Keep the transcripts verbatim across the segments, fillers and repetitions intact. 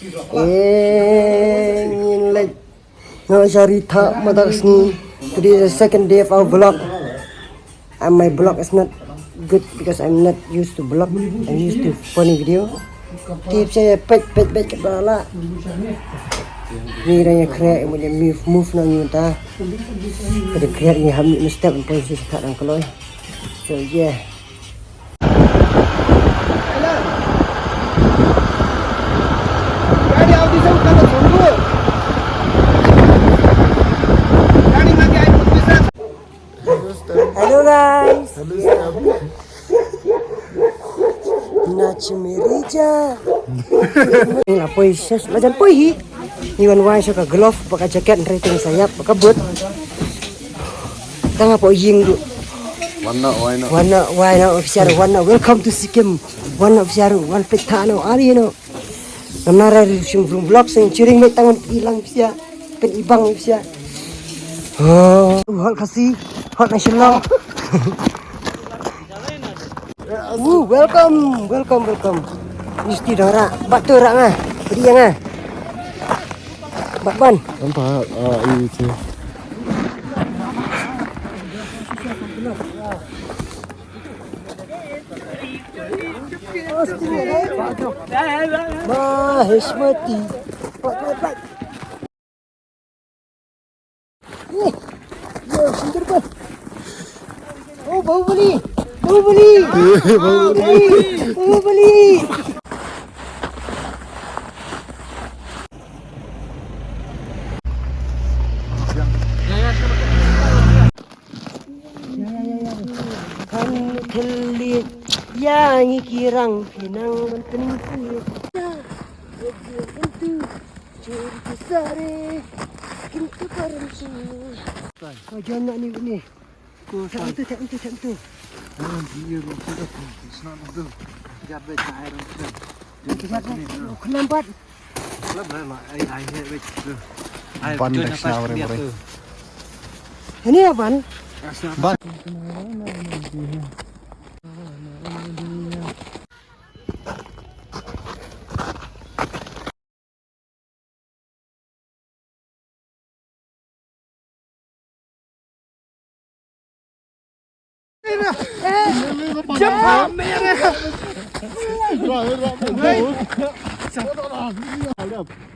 Eh, ngin leit noh sha ri tha mynta ka sngi. Today is the second day of our vlog. And my vlog is not good because I'm not used to vlog. I'm used to funny video. Tip saya pet pet pet kat bala. Ni dah ïa crack, ïa move move na ni ta. Kada crack ni ham ni step pun si tak dang keloi. So yeah. Hello guys. Na chimeri ja. Ni la poi sha la jan poi hi. Ni wan wai sha ka glove bad ka jacket, hynrei tang sa ïap bad ka boot. Tang hapoh ïing du. Wan noh wai noh. Wan noh wai noh officer, wan noh, welcome to Sikkim. Wan noh officer, wan peit tha noh, ari noh. Namar ri shim vlog sing chiring met tang wan i lang pisa. Peit i bang pisa. Oh, hot Khasi, hot na Shillong. Woo, welcome, welcome, welcome. Misti dara, batu ra nga, pedi nga. Bat ban. Nampak, ah, itu. Maheshmati. Bat, bat, bat. Eh, yo, Sundarbans. Oh, Bahubali. Bahubali. Bahubali. Bahubali. Kan thylliej ïa ngi ki rang pynang ban pynthut. Jur ki sare kin tu karam su. Ko jon na ni ni. Ko sa tu tak tu tak tu. It's not good. Jab be chai ram tu. Kenapa? Ban dah kena orang. Ini apa? Ban.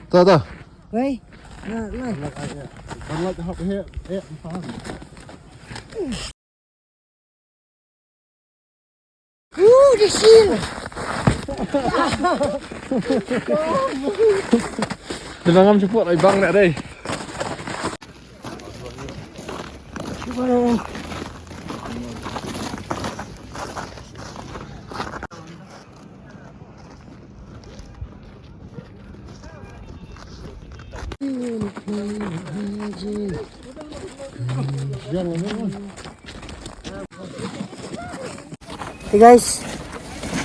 Ta ta. Wei. Ooh, the shield. Dah ngam cepot ai bang nak dai. Hey guys,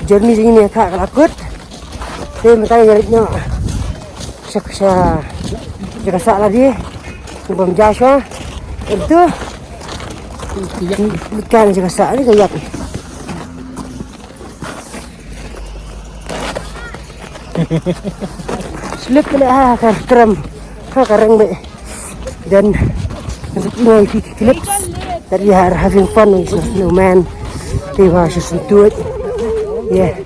journey jong ngi ka la kut. Te mynta ngi ïa leit noh sha, sha jaka sah lade. Bam ja shuwa. Itu. Ikan jaka sah ni ka ïap. Slip pynleh ha ka tram, ha ka reng beit. Then there's no clips that we are having fun with the snowman. They were just into it. Yeah.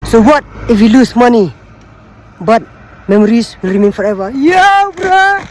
So what if we lose money, but memories will remain forever? Yeah, bro.